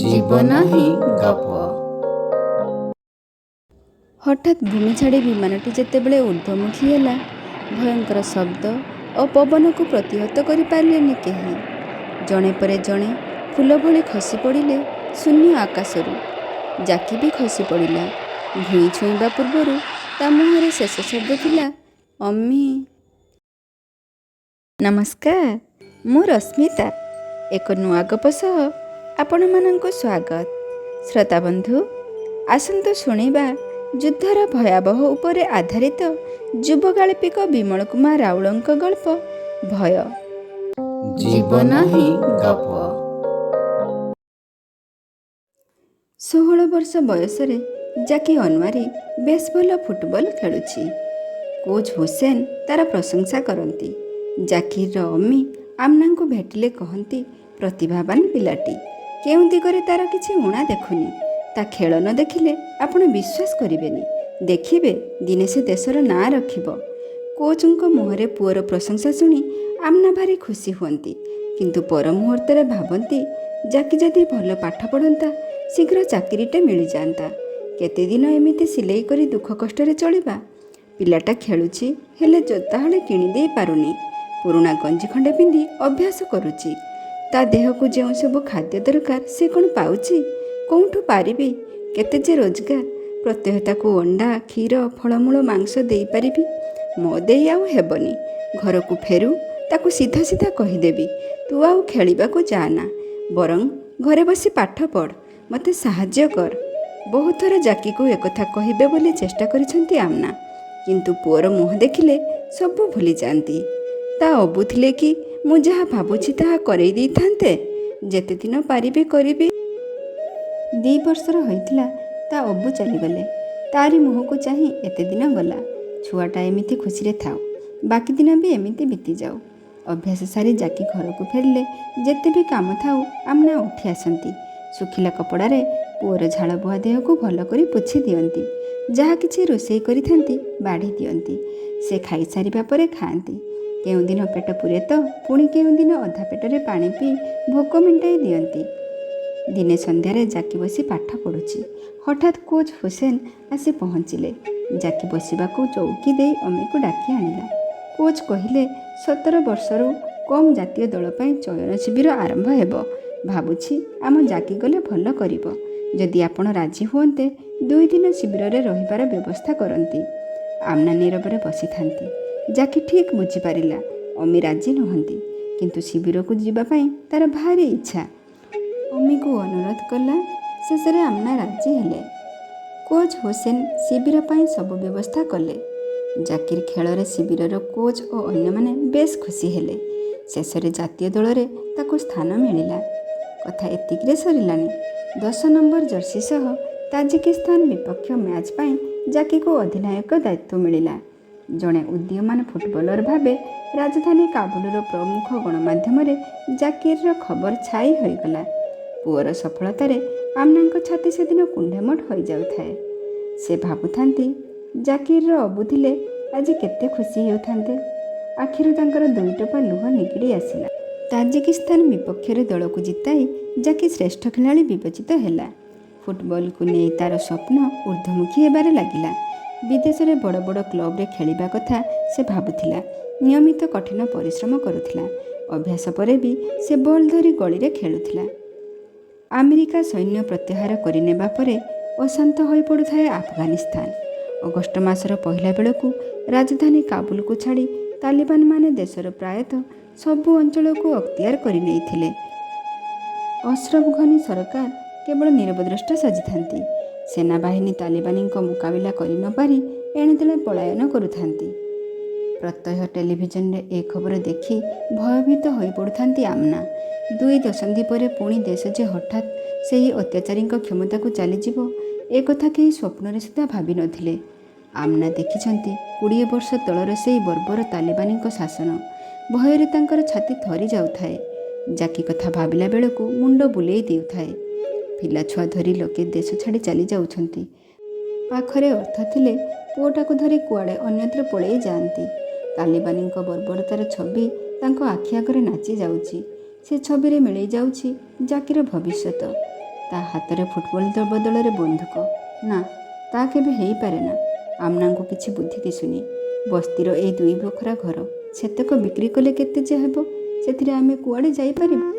ଜୀବନ ହିଁ ଗପ। ହଠାତ୍ ଭୂମି ଛାଡ଼ି ବିମାନଟି ଯେତେବେଳେ ଊର୍ଦ୍ଧ୍ୱମୁଖୀ ହେଲା, ଭୟଙ୍କର ଶବ୍ଦ ଓ ପବନକୁ ପ୍ରତିହତ କରିପାରିଲେନି କେହି। ଜଣେ ପରେ ଜଣେ ଫୁଲ ଭଳି ଖସିପଡ଼ିଲେ ଶୂନ୍ୟ ଆକାଶରୁ। ଜାକି ବି ଖସିପଡ଼ିଲା। ଭୂଇଁ ଛୁଇଁବା ପୂର୍ବରୁ ତା ମୁହଁରେ ଶେଷ ଶବ୍ଦ ଥିଲା, ଅମି। ନମସ୍କାର, ମୁଁ ରଶ୍ମିତା। ଏକ ନୂଆ ଗପ ସହ ଆପଣମାନଙ୍କୁ ସ୍ୱାଗତ। ଶ୍ରୋତାବନ୍ଧୁ, ଆସନ୍ତୁ ଶୁଣିବା ଯୁଦ୍ଧର ଭୟାବହ ଉପରେ ଆଧାରିତ ଯୁବ ଗାଳ୍ପିକ ବିମଳ କୁମାର ରାଉଳଙ୍କ ଗଳ୍ପ ଭୟ। ଜୀବନ ହିଁ ଗପ। 16 ବର୍ଷ ବୟସରେ ଜାକି ଅନୱାରୀ ବେଶ୍ ଭଲ ଫୁଟବଲ ଖେଳୁଛି। କୋଚ୍ ହୁସେନ ତାର ପ୍ରଶଂସା କରନ୍ତି। ଜାକିରର ଅମି ଆମନାଙ୍କୁ ଭେଟିଲେ କହନ୍ତି, ପ୍ରତିଭାବାନ ପିଲାଟି। କେଉଁ ଦିଗରେ ତାର କିଛି ଊଣା ଦେଖୁନି। ତା ଖେଳ ନ ଦେଖିଲେ ଆପଣ ବିଶ୍ୱାସ କରିବେନି। ଦେଖିବେ, ଦିନେ ସେ ଦେଶର ନାଁ ରଖିବ। କୋଚ୍ଙ୍କ ମୁହଁରେ ପୁଅର ପ୍ରଶଂସା ଶୁଣି ଆମନା ଭାରି ଖୁସି ହୁଅନ୍ତି। କିନ୍ତୁ ପର ମୁହୂର୍ତ୍ତରେ ଭାବନ୍ତି, ଜାକି ଯଦି ଭଲ ପାଠ ପଢ଼ନ୍ତା, ଶୀଘ୍ର ଚାକିରିଟେ ମିଳିଯାଆନ୍ତା। କେତେଦିନ ଏମିତି ସିଲେଇ କରି ଦୁଃଖ କଷ୍ଟରେ ଚଳିବା? ପିଲାଟା ଖେଳୁଛି, ହେଲେ ଜୋତା ହଳେ କିଣିଦେଇ ପାରୁନି। ପୁରୁଣା ଗଞ୍ଜି ଖଣ୍ଡେ ପିନ୍ଧି ଅଭ୍ୟାସ କରୁଛି। ତା ଦେହକୁ ଯେଉଁ ସବୁ ଖାଦ୍ୟ ଦରକାର, ସେ କ'ଣ ପାଉଛି? କେଉଁଠୁ ପାରିବି? କେତେ ଯେ ରୋଜଗାର! ପ୍ରତ୍ୟହ ତାକୁ ଅଣ୍ଡା, କ୍ଷୀର, ଫଳମୂଳ, ମାଂସ ଦେଇପାରିବି? ମୋ ଦେଇ ଆଉ ହେବନି। ଘରକୁ ଫେରୁ, ତାକୁ ସିଧା ସିଧା କହିଦେବି, ତୁ ଆଉ ଖେଳିବାକୁ ଯାଆନା, ବରଂ ଘରେ ବସି ପାଠ ପଢ଼, ମୋତେ ସାହାଯ୍ୟ କର। ବହୁଥର ଜାକିକୁ ଏକଥା କହିବେ ବୋଲି ଚେଷ୍ଟା କରିଛନ୍ତି ଆମନା। କିନ୍ତୁ ପୁଅର ମୁହଁ ଦେଖିଲେ ସବୁ ଭୁଲିଯାଆନ୍ତି। ତା ଅବୁ ଥିଲେ କି ମୁଁ ଯାହା ଭାବୁଛି ତାହା କରେଇ ଦେଇଥାନ୍ତେ। ଯେତେଦିନ ପାରିବି କରିବି। 2 ବର୍ଷର ହୋଇଥିଲା, ତା ଅବୁ ଚାଲିଗଲେ। ତାରି ମୁହଁକୁ ଚାହିଁ ଏତେ ଦିନ ଗଲା। ଛୁଆଟା ଏମିତି ଖୁସିରେ ଥାଉ, ବାକି ଦିନ ବି ଏମିତି ବିତିଯାଉ। ଅଭ୍ୟାସ ସାରି ଜାକି ଘରକୁ ଫେରିଲେ ଯେତେ ବି କାମ ଥାଉ, ଆମନା ଉଠି ଆସନ୍ତି। ଶୁଖିଲା କପଡ଼ାରେ ପୁଅର ଝାଳବୁହା ଦେହକୁ ଭଲ କରି ପୋଛି ଦିଅନ୍ତି। ଯାହା କିଛି ରୋଷେଇ କରିଥାନ୍ତି, ବାଢ଼ି ଦିଅନ୍ତି। ସେ ଖାଇସାରିବା ପରେ ଖାଆନ୍ତି। କେଉଁଦିନ ପେଟ ପୂରେ ତ ପୁଣି କେଉଁଦିନ ଅଧା ପେଟରେ ପାଣି ପିଇ ଭୋକ ମେଣ୍ଟାଇ ଦିଅନ୍ତି। ଦିନେ ସନ୍ଧ୍ୟାରେ ଜାକି ବସି ପାଠ ପଢ଼ୁଛି। ହଠାତ୍ କୋଚ୍ ହୁସେନ ଆସି ପହଞ୍ଚିଲେ। ଜାକି ବସିବାକୁ ଚୌକି ଦେଇ ଅମିକୁ ଡାକି ଆଣିଲା। କୋଚ୍ କହିଲେ, 17 ବର୍ଷରୁ କମ୍ ଜାତୀୟ ଦଳ ପାଇଁ ଚୟନ ଶିବିର ଆରମ୍ଭ ହେବ। ଭାବୁଛି ଆମ ଜାକି ଗଲେ ଭଲ କରିବ। ଯଦି ଆପଣ ରାଜି ହୁଅନ୍ତେ, 2 ଦିନ ଶିବିରରେ ରହିବାର ବ୍ୟବସ୍ଥା କରନ୍ତି। ଆମନା ନୀରବରେ ବସିଥାନ୍ତି। ଜାକି ଠିକ୍ ବୁଝିପାରିଲା, ଅମି ରାଜି ନୁହନ୍ତି। କିନ୍ତୁ ଶିବିରକୁ ଯିବା ପାଇଁ ତାର ଭାରି ଇଚ୍ଛା। ଅମିକୁ ଅନୁରୋଧ କଲା। ଶେଷରେ ଆମନା ରାଜି ହେଲେ। କୋଚ୍ ହୁସେନ ଶିବିର ପାଇଁ ସବୁ ବ୍ୟବସ୍ଥା କଲେ। ଜାକିର ଖେଳରେ ଶିବିରର କୋଚ୍ ଓ ଅନ୍ୟମାନେ ବେଶ୍ ଖୁସି ହେଲେ। ଶେଷରେ ଜାତୀୟ ଦଳରେ ତାକୁ ସ୍ଥାନ ମିଳିଲା। କଥା ଏତିକିରେ ସରିଲାନି। 10 ନମ୍ବର ଜର୍ସି ସହ ତାଜିକିସ୍ତାନ ବିପକ୍ଷ ମ୍ୟାଚ୍ ପାଇଁ ଜାକିକୁ ଅଧିନାୟକ ଦାୟିତ୍ୱ ମିଳିଲା। ଜଣେ ଉଦୀୟମାନ ଫୁଟବଲର ଭାବେ ରାଜଧାନୀ କାବୁଲର ପ୍ରମୁଖ ଗଣମାଧ୍ୟମରେ ଜାକିରର ଖବର ଛାଇ ହୋଇଗଲା। ପୁଅର ସଫଳତାରେ ଆମନାଙ୍କ ଛାତି ସେଦିନ କୁଣ୍ଢେମୋଟ ହୋଇଯାଉଥାଏ। ସେ ଭାବୁଥାନ୍ତି, ଜାକିରର ଅବୁ ଥିଲେ ଆଜି କେତେ ଖୁସି ହେଉଥାନ୍ତେ। ଆଖିରୁ ତାଙ୍କର 2 ଟୋପା ଲୁହ ନିଗିଡ଼ି ଆସିଲା। ତାଜିକିସ୍ତାନ ବିପକ୍ଷରେ ଦଳକୁ ଜିତାଇ ଜାକି ଶ୍ରେଷ୍ଠ ଖେଳାଳି ବିବେଚିତ ହେଲା। ଫୁଟବଲକୁ ନେଇ ତାର ସ୍ୱପ୍ନ ଊର୍ଦ୍ଧ୍ୱମୁଖୀ ହେବାରେ ଲାଗିଲା। ବିଦେଶରେ ବଡ଼ ବଡ଼ କ୍ଲବରେ ଖେଳିବା କଥା ସେ ଭାବୁଥିଲା। ନିୟମିତ କଠିନ ପରିଶ୍ରମ କରୁଥିଲା। ଅଭ୍ୟାସ ପରେ ବି ସେ ବଲ୍ ଧରି ଗଳିରେ ଖେଳୁଥିଲା। ଆମେରିକା ସୈନ୍ୟ ପ୍ରତ୍ୟାହାର କରିନେବା ପରେ ଅଶାନ୍ତ ହୋଇପଡ଼ୁଥାଏ ଆଫଗାନିସ୍ତାନ। ଅଗଷ୍ଟ ମାସର ପହିଲା ବେଳକୁ ରାଜଧାନୀ କାବୁଲକୁ ଛାଡ଼ି ତାଲିବାନମାନେ ଦେଶର ପ୍ରାୟତଃ ସବୁ ଅଞ୍ଚଳକୁ ଅକ୍ତିଆର କରିନେଇଥିଲେ। ଅଶ୍ରଫ ଘନି ସରକାର କେବଳ ନୀରବଦ୍ରଷ୍ଟା ସାଜିଥାନ୍ତି। ସେନାବାହିନୀ ତାଲିବାନୀଙ୍କ ମୁକାବିଲା କରିନପାରି ଏଣେତେଣେ ପଳାୟନ କରୁଥାନ୍ତି। ପ୍ରତ୍ୟହ ଟେଲିଭିଜନରେ ଏ ଖବର ଦେଖି ଭୟଭୀତ ହୋଇପଡ଼ୁଥାନ୍ତି ଆମନା। 2 ଦଶନ୍ଧି ପରେ ପୁଣି ଦେଶ ଯେ ହଠାତ୍ ସେହି ଅତ୍ୟାଚାରୀଙ୍କ କ୍ଷମତାକୁ ଚାଲିଯିବ, ଏକଥା କେହି ସ୍ୱପ୍ନରେ ସୁଦ୍ଧା ଭାବିନଥିଲେ। ଆମନା ଦେଖିଛନ୍ତି 20 ବର୍ଷ ତଳର ସେଇ ବର୍ବର ତାଲିବାନୀଙ୍କ ଶାସନ। ଭୟରେ ତାଙ୍କର ଛାତି ଥରି ଯାଉଥାଏ। ଜାକି କଥା ଭାବିଲା ବେଳକୁ ମୁଣ୍ଡ ବୁଲେଇ ଦେଉଥାଏ। ପିଲାଛୁଆ ଧରି ଲୋକେ ଦେଶ ଛାଡ଼ି ଚାଲି ଯାଉଛନ୍ତି। ପାଖରେ ଅର୍ଥ ଥିଲେ ପୁଅଟାକୁ ଧରି କୁଆଡ଼େ ଅନ୍ୟତ୍ର ପଳେଇ ଯାଆନ୍ତି। ତାଲିବାନୀଙ୍କ ବର୍ବରତାର ଛବି ତାଙ୍କ ଆଖି ଆଗରେ ନାଚି ଯାଉଛି। ସେ ଛବିରେ ମିଳେଇ ଯାଉଛି ଜାକିର ଭବିଷ୍ୟତ। ତା ହାତରେ ଫୁଟବଲ ବଦଳରେ ବନ୍ଧୁକ। ନା, ତା କେବେ ହେଇପାରେ ନା। ଆମନାଙ୍କୁ କିଛି ବୁଦ୍ଧି ଦିଶୁନି। ବସ୍ତିର ଏଇ ଦୁଇ ବଖରା ଘର, ସେତକ ବିକ୍ରି କଲେ କେତେ ଯେ ହେବ, ସେଥିରେ ଆମେ କୁଆଡ଼େ ଯାଇପାରିବୁ?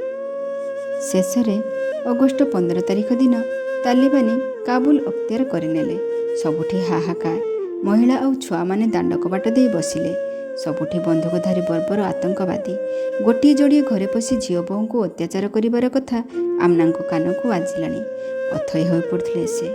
ଶେଷରେ ଅଗଷ୍ଟ 15 ତାରିଖ ଦିନ ତାଲିବାନୀ କାବୁଲ ଅକ୍ତିଆର କରିନେଲେ। ସବୁଠି ହାହାକାର। ମହିଳା ଆଉ ଛୁଆମାନେ ଦାଣ୍ଡ କବାଟ ଦେଇ ବସିଲେ। ସବୁଠି ବନ୍ଧୁକଧାରୀ ବର୍ବର ଆତଙ୍କବାଦୀ। ଗୋଟିଏ ଯୋଡ଼ିଏ ଘରେ ପଶି ଝିଅ ବୋହୂଙ୍କୁ ଅତ୍ୟାଚାର କରିବାର କଥା ଆମନାଙ୍କ କାନକୁ ବାଜିଲାଣି। ଅଥୟ ହୋଇପଡ଼ୁଥିଲେ ସେ।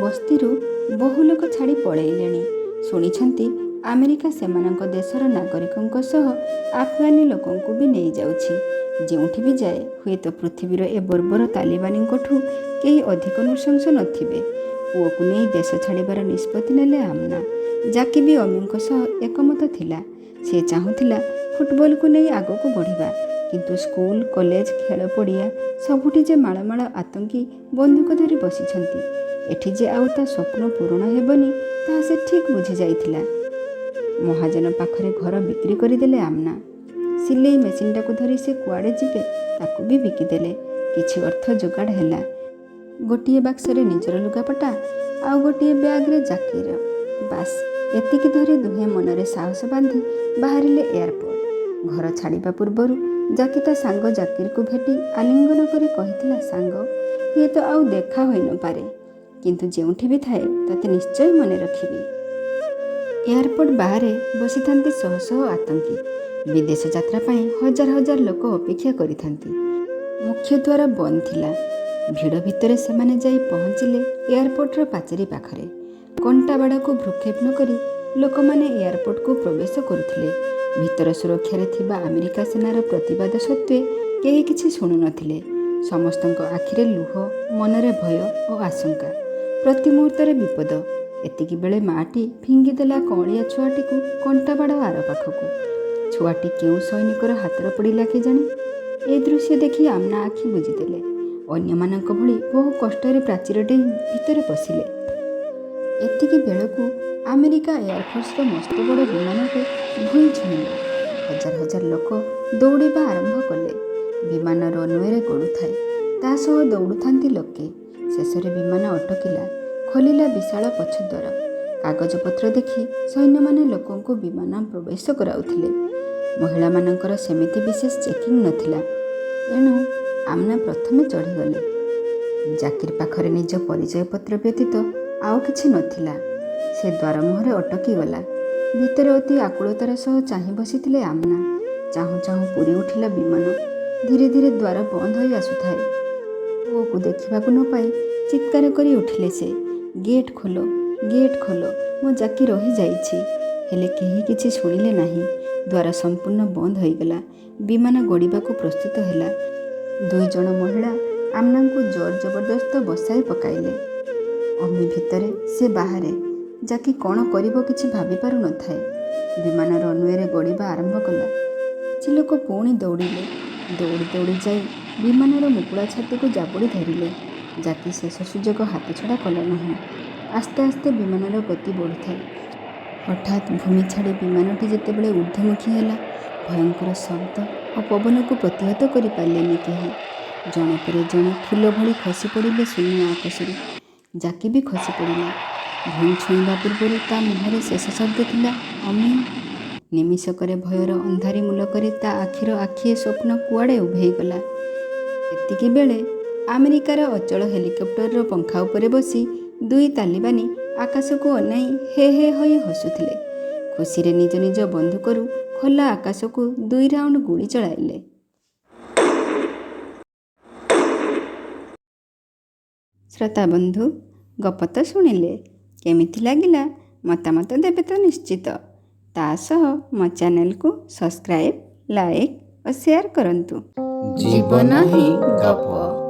ବସ୍ତିରୁ ବହୁ ଲୋକ ଛାଡ଼ି ପଳେଇଲେଣି। ଶୁଣିଛନ୍ତି, ଆମେରିକା ସେମାନଙ୍କ ଦେଶର ନାଗରିକଙ୍କ ସହ ଆଫଗାନୀ ଲୋକଙ୍କୁ ବି ନେଇଯାଉଛି। ଯେଉଁଠି ବି ଯାଏ, ହୁଏତ ପୃଥିବୀର ଏ ବର୍ବର ତାଲିବାନୀଙ୍କଠୁ କେହି ଅଧିକ ନୃଶଂସ ନଥିବେ। ପୁଅକୁ ନେଇ ଦେଶ ଛାଡ଼ିବାର ନିଷ୍ପତ୍ତି ନେଲେ ଆମନା। ଜାକି ବି ଅମିଙ୍କ ସହ ଏକମତ ଥିଲା। ସେ ଚାହୁଁଥିଲା ଫୁଟବଲକୁ ନେଇ ଆଗକୁ ବଢ଼ିବା। କିନ୍ତୁ ସ୍କୁଲ, କଲେଜ, ଖେଳ ପଡ଼ିଆ ସବୁଠି ଯେ ମାଳମାଳ ଆତଙ୍କୀ ବନ୍ଧୁକ ଧରି ବସିଛନ୍ତି, ଏଠି ଯେ ଆଉ ତା ସ୍ୱପ୍ନ ପୂରଣ ହେବନି, ତାହା ସେ ଠିକ୍ ବୁଝି ଯାଇଥିଲା। ମହାଜନ ପାଖରେ ଘର ବିକ୍ରି କରିଦେଲେ ଆମନା। ସିଲେଇ ମେସିନଟାକୁ ଧରି ସେ କୁଆଡ଼େ ଯିବେ? ତାକୁ ବି ବିକିଦେଲେ। କିଛି ଅର୍ଥ ଯୋଗାଡ଼ ହେଲା। ଗୋଟିଏ ବାକ୍ସରେ ନିଜର ଲୁଗାପଟା, ଆଉ ଗୋଟିଏ ବ୍ୟାଗରେ ଜାକିର। ବାସ୍, ଏତିକି ଧରି ଦୁହେଁ ମନରେ ସାହସ ବାନ୍ଧି ବାହାରିଲେ ଏୟାରପୋର୍ଟ। ଘର ଛାଡ଼ିବା ପୂର୍ବରୁ ଜାକି ତା ସାଙ୍ଗ ଜାକିରକୁ ଭେଟି ଆଲିଙ୍ଗନ କରି କହିଥିଲା, "ସାଙ୍ଗ, ହୁଏତ ଆଉ ଦେଖା ହୋଇନପାରେ, କିନ୍ତୁ ଯେଉଁଠି ବି ଥାଏ ତତେ ନିଶ୍ଚୟ ମନେ ରଖିବି।" ଏୟାରପୋର୍ଟ ବାହାରେ ବସିଥାନ୍ତି ଶହ ଶହ ଆତଙ୍କୀ। ବିଦେଶ ଯାତ୍ରା ପାଇଁ ହଜାର ହଜାର ଲୋକ ଅପେକ୍ଷା କରିଥାନ୍ତି। ମୁଖ୍ୟ ଦ୍ୱାର ବନ୍ଦ ଥିଲା। ଭିଡ଼ ଭିତରେ ସେମାନେ ଯାଇ ପହଞ୍ଚିଲେ ଏୟାରପୋର୍ଟର ପାଚେରୀ ପାଖରେ। କଣ୍ଟାବାଡ଼କୁ ଭ୍ରୂକ୍ଷେପ ନ କରି ଲୋକମାନେ ଏୟାରପୋର୍ଟକୁ ପ୍ରବେଶ କରୁଥିଲେ। ଭିତର ସୁରକ୍ଷାରେ ଥିବା ଆମେରିକା ସେନାର ପ୍ରତିବାଦ ସତ୍ତ୍ୱେ କେହି କିଛି ଶୁଣୁନଥିଲେ। ସମସ୍ତଙ୍କ ଆଖିରେ ଲୁହ, ମନରେ ଭୟ ଓ ଆଶଙ୍କା। ପ୍ରତି ମୁହୂର୍ତ୍ତରେ ବିପଦ। ଏତିକି ବେଳେ ମାଆଟି ଫିଙ୍ଗିଦେଲା କଅଁଳିଆ ଛୁଆଟିକୁ କଣ୍ଟାବାଡ଼ ଆର ପାଖକୁ। ଛୁଆଟି କେଉଁ ସୈନିକର ହାତରେ ପଡ଼ିଲା କେଜାଣି? ଏ ଦୃଶ୍ୟ ଦେଖି ଆମନା ଆଖି ବୁଜିଦେଲେ। ଅନ୍ୟମାନଙ୍କ ଭଳି ବହୁ କଷ୍ଟରେ ପ୍ରାଚୀର ଡେଇଁ ଭିତରେ ପଶିଲେ। ଏତିକି ବେଳକୁ ଆମେରିକା ଏୟାରଫୋର୍ସର ମସ୍ତବଡ଼ ବିମାନଟେ ଭୂଇଁ ଛୁଇଁଲା। ହଜାର ହଜାର ଲୋକ ଦୌଡ଼ିବା ଆରମ୍ଭ କଲେ। ବିମାନ ରନୱେରେ ଗଡ଼ୁଥାଏ। ତା ସହ ଦୌଡ଼ୁଥାନ୍ତି ଲୋକେ। ଶେଷରେ ବିମାନ ଅଟକିଲା। ଖୋଲିଲା ବିଶାଳ ପଛଦ୍ୱାର। କାଗଜପତ୍ର ଦେଖି ସୈନ୍ୟମାନେ ଲୋକଙ୍କୁ ବିମାନ ପ୍ରବେଶ କରାଉଥିଲେ। ମହିଳାମାନଙ୍କର ସେମିତି ବିଶେଷ ଚେକିଂ ନଥିଲା। ଏଣୁ ଆମନା ପ୍ରଥମେ ଚଢ଼ିଗଲେ। ଜାକିର ପାଖରେ ନିଜ ପରିଚୟପତ୍ର ବ୍ୟତୀତ ଆଉ କିଛି ନଥିଲା। ସେ ଦ୍ୱାର ମୁହଁରେ ଅଟକିଗଲା। ଭିତରେ ଅତି ଆକୁଳତାର ସହ ଚାହିଁ ବସିଥିଲେ ଆମନା। ଚାହୁଁ ଚାହୁଁ ପୂରି ଉଠିଲା ବିମାନ। ଧୀରେ ଧୀରେ ଦ୍ୱାର ବନ୍ଦ ହୋଇ ଆସୁଥାଏ। ପୁଅକୁ ଦେଖିବାକୁ ନ ପାଇ ଚିତ୍କାର କରି ଉଠିଲେ ସେ, "ଗେଟ୍ ଖୋଲ, ଗେଟ୍ ଖୋଲ, ମୋ ଜାକି ରହିଯାଇଛି।" ହେଲେ କେହି କିଛି ଶୁଣିଲେ ନାହିଁ। ଦ୍ୱାର ସମ୍ପୂର୍ଣ୍ଣ ବନ୍ଦ ହୋଇଗଲା। ବିମାନ ଗଡ଼ିବାକୁ ପ୍ରସ୍ତୁତ ହେଲା। ଦୁଇ ଜଣ ମହିଳା ଆମନାଙ୍କୁ ଜୋର ଜବରଦସ୍ତ ବସାଇ ପକାଇଲେ। ଅମି ଭିତରେ, ସେ ବାହାରେ। ଜାକି କ'ଣ କରିବ କିଛି ଭାବିପାରୁ ନଥାଏ। ବିମାନ ରନୱେରେ ଗଡ଼ିବା ଆରମ୍ଭ କଲା। କିଛି ଲୋକ ପୁଣି ଦୌଡ଼ିଲେ। ଦୌଡ଼ି ଦୌଡ଼ି ଯାଇ ବିମାନର ମୁକୁଳା ଛାତିକୁ ଜାବୁଡ଼ି ଧରିଲେ। ଜାକି ଶେଷ ସୁଯୋଗ ହାତଛଡ଼ା କଲା ନାହିଁ। ଆସ୍ତେ ଆସ୍ତେ ବିମାନର ଗତି ବଢ଼ୁଥାଏ। ହଠାତ୍ ଭୂମି ଛାଡ଼ି ବିମାନଟି ଯେତେବେଳେ ଊର୍ଦ୍ଧ୍ୱମୁଖୀ ହେଲା, ଭୟଙ୍କର ଶବ୍ଦ ଓ ପବନକୁ ପ୍ରତିହତ କରିପାରିଲେନି କେହି। ଜଣେ ପରେ ଜଣେ ଫୁଲ ଭଳି ଖସି ପଡ଼ିଲେ ଶୂନ୍ୟ ଆକାଶରୁ। ଜାକି ବି ଖସି ପଡ଼ିଲା। ଭୂଇଁ ଛୁଇଁବା ପୂର୍ବରୁ ତା ମୁହଁରେ ଶେଷ ଶବ୍ଦ ଥିଲା, "ଅମି।" ନିମିଷକରେ ଭୟର ଅନ୍ଧାରି ମୁଲକରେ ତା ଆଖିର ଆଖିଏ ସ୍ୱପ୍ନ କୁଆଡ଼େ ଉଭେଇଗଲା। ଏତିକିବେଳେ ଆମେରିକାର ଅଚଳ ହେଲିକପ୍ଟରର ପଙ୍ଖା ଉପରେ ବସି ଦୁଇ ତାଲିବାନୀ ଆକାଶକୁ ଅନାଇ ହେ ହେ ହୋଇ ହସୁଥିଲେ। ଖୁସିରେ ନିଜ ନିଜ ବନ୍ଧୁକରୁ ଖୋଲା ଆକାଶକୁ ଦୁଇ ରାଉଣ୍ଡ ଗୁଳି ଚଳାଇଲେ। ଶ୍ରୋତା ବନ୍ଧୁ, ଗପ ତ ଶୁଣିଲେ, କେମିତି ଲାଗିଲା ମତାମତ ଦେବେ ତ ନିଶ୍ଚିତ। ତା ସହ ମୋ ଚ୍ୟାନେଲକୁ ସବସ୍କ୍ରାଇବ୍, ଲାଇକ୍ ଓ ସେୟାର କରନ୍ତୁ। ଜୀବନ ହିଁ ଗପ।